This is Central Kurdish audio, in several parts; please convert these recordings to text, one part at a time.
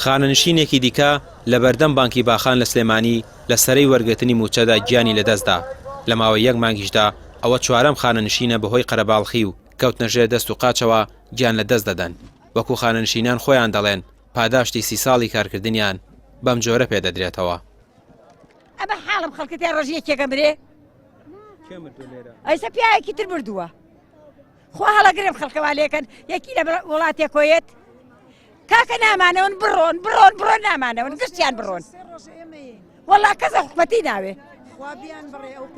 خانەنشینێکی دیکە لە بەردەم بانکی باخان لە سلێمانی لە سەرەی وەرگرتنی مووچەدا گیانی لەدەستدا، لە ماوەی یەک مانگیشدا ئەوە چوارەم خانەنشینە بەهۆی قەرەباڵخی و کەوتنە ژێر دەست و قاچەوە گیان لەدەست دەدەن، وەکو خانەنشینان خۆیان دەڵێن پاداشتی سی ساڵی کارکردنیان بەم جۆرە پێدەدرێتەوە. ئەمە حاڵم خەڵکە تیا ڕۆژ یەکێک ئەمرێ ئەیسە پیاوێکی تر مردووە خوا هەڵەگرم خەڵکەوا لێکەن یەکی لە وڵاتێک کۆیەت کاکە نامانەوەن بڕۆن بڕۆن بڕۆن نامانەوەن گشتیان بڕۆن وەڵا کەسە حکومەتی ناوێ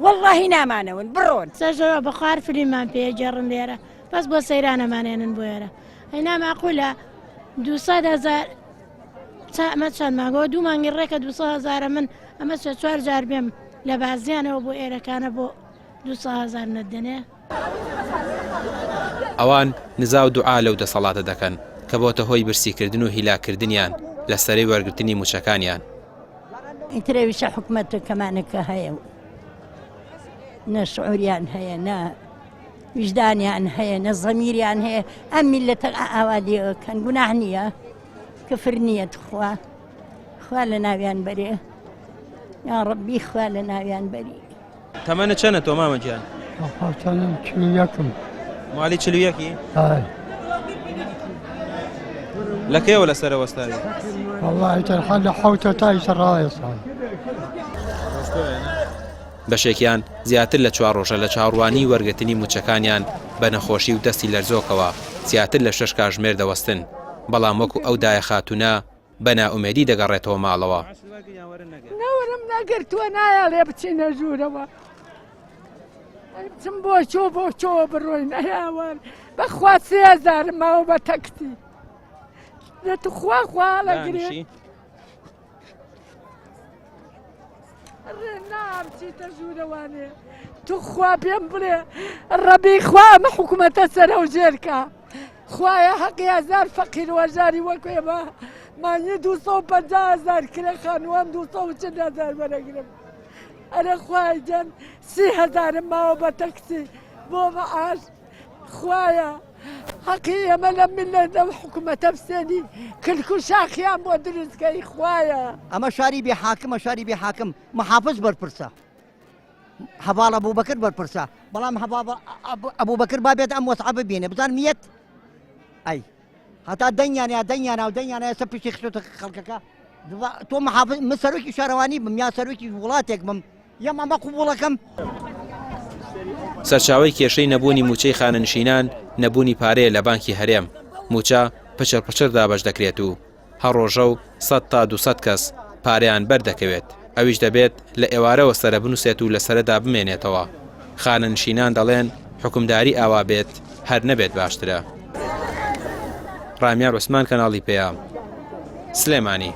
واللهی نامانەوەن بڕۆن. سەرژەوە بەخوار فلیمان پێ گێڕن لێرە بەس بۆ سەیرانەمانێنن بۆ ئێرە ئەی ناماقولە 200 هزار ئەمە چەند مانگەوە دوو مانگی ڕێکە 200 هزارە من ئەمە سێ چوار جار بێم لە بازیانەوە بۆ ئێرەکانە بۆ 200 هزار نەدەنێ. ئەوان نزا و دوعا لەو دەسەڵاتە دەکەن کە بۆتە هۆی برسیکردن و هیلاککردنیان لە سەرەی وەرگرتنی موچەکانیان. ئیتر ئەویشە حکومەتەکەمانە کە هەیە و نە شعوریان هەیە نە ویژدانیان هەیە نە زەمیریان هەیە ئەم میلەتە ئاوا لێکەن گوناح نییە کفر نییە تخوا خوا لە ناویان بەرێ یا ڕەبی خوا لە ناویان بەری. تەمەنت چەنە تۆ مامە گیان؟ تەمەنم 41م. مالی 41ی؟ لە کەیەوە لەسەرە وەستاوی؟ وەڵڵاهی تەنها لە حەوتە تا ئیسە ڕاوەستام. بەشێکیان زیاتر لە چوار ڕۆژە لە چاوەڕوانیی وەرگرتنی مووچەکانیان بە نەخۆشی و دەستی لەرزۆکەوە زیاتر لە شەش کاژمێر دەوەستن، بەڵام وەکو ئەو دایە خاتوونە بە نائومێدی دەگەڕێتەوە ماڵەوە. نەورم نەگرتووە نایەڵێ بچینە ژوورەوە بچم بۆ چۆ بۆ چۆ بڕۆین ئەیاوان بەخوا سێزار ماوە بە تەکسی لە توخوا خوا لەگرێ نامچیتە ژوورەوانێ توخوا پێم بڵێ ڕەبی خوا ئەمە حکوومەتە سەرە و ژێرکە خوایە حەقی هەزار فەقیر وەژاری وەک ئێمە مانگی 250 هزار کرێ خانووەم 240 هزار وەرەگرم ئەرە خوای گیان سی هەزارم ماوە بە تەکسی بۆ مەعاش خوایە حەقی ئێمە لە میللەت لەم حکومەتە بسێنی کلک و شاخیان بۆ دروستکەی خوایە. ئەمە شاری بێ حاکمە شاری بێ حاکم محافز بەرپرسە هەڤاڵ ئەبوبەکر بەرپرسە بەڵام هەڤاڵ ئەبوبەکر با بێت ئەم وەسعە ببینێ بزانم یەت ئەی هەتا دەنگیان یا دەنگیان و دەنگیان ئێستا پشتی خستۆتە خەڵکەکە تۆ محافظ من سەرۆکی شارەوانی بم یا سەرۆکی وڵاتێک بم یەم ئەمە قوبوڵەکەم. سەرچاوەی کێشەی نەبوونی مووچەی خانەنشینان نەبوونی پارەیە لە بانکی هەرێم، مووچە پچڕ پچڕ دابەش دەکرێت و هەر ڕۆژە و سەد تا 200 کەس پارەیان بەر دەکەوێت، ئەویش دەبێت لە ئێوارەوە سەرە بنووسێت و لە سەرەدا بمێنێتەوە. خانەنشینان دەڵێن حوکمداری ئاوا بێت هەر نەبێت باشترە. ڕامیار عوسمان کەناڵی پەیام، سلێمانی.